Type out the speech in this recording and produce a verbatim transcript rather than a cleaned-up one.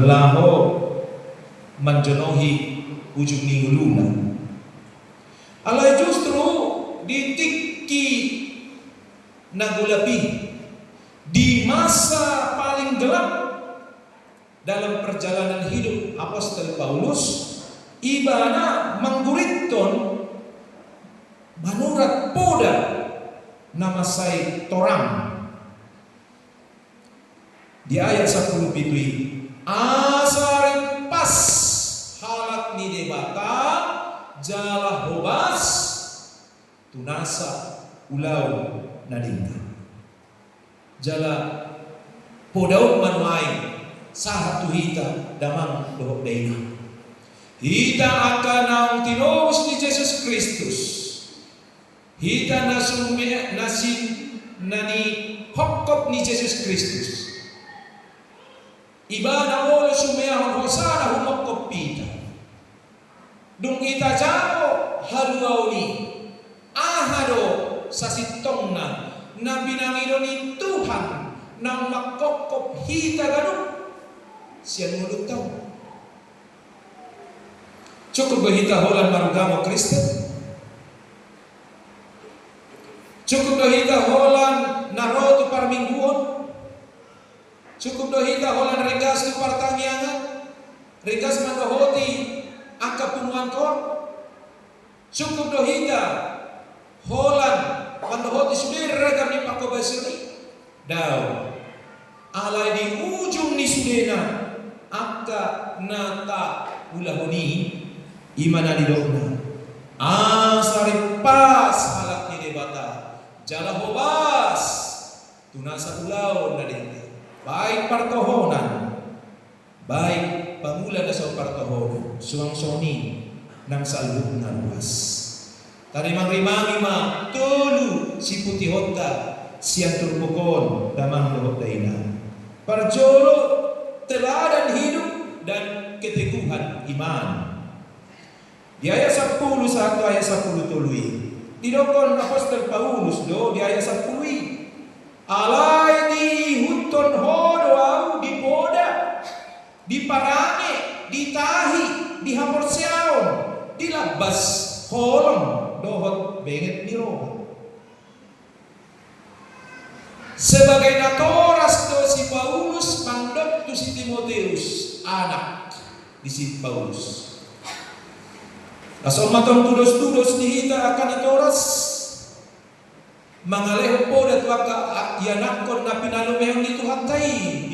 laho manjonohi ujung ni ngoluna. Alai justru di tingki na golap i, di masa paling gelap dalam perjalanan hidup Apostel Paulus, ibana manggurithon manurat poda na mansai torang. Di ayat sampulu pitu i, asa rimpas halak ni Debata jala hobas tu nasa ulaon na denggan. Jala poda on ma nuaeng sahat tu hita damang dohot dainang, hita angka naung tinobus ni Jesus Kristus. Hita na sume-, na sin-, na nihophop ni Jesus Kristus. Ibana olo sumeahon hosana humophop hita. Dung itajalo haluaon i, aha do sasintongna na binangido ni Tuhan naung manghophop hita ganup sian ngolunta on? Cukup do hita holan marugamo Kristen? Cukup do hita holan na ro tu parmingguon? Cukup do hita holan ringgas tu partangiangan, ringgas mandohoti angka punguan koor? Cukup do hita holan mandohoti sude ragam ni panghobasion i? Daong. Alai di ujung ni sudena, angka na taulahon i, i ma na nidokna, asa rimpas halak ni Debata jala hobas tu nasa ulaon na denggan, baik partohonan, baik pangula na so partohonan, suang songon i nang saluhutna ruas. Tarimangrimangi ma tolu siputihonta sian turpuk on damang dohot dainang. Parjolo, teladan hidup dan keteguhan iman. Di ayat sampulu sahat tu ayat sampulu tolu i, didokkon Apostel Paulus do di ayat sampulu i, alai diihuthon ho do ahu di poda, di parange, di tahi, di haporseaon, di lambas, holong dohot benget ni roha. Sebagai natoras do si Paulus mandok tu si Timoteus, anak ni si Paulus. Laos on ma tong tudostudos di hita angka natoras, mangalehon poda tu angka a-, ianakhon na pinalumehon ni Tuhanta i.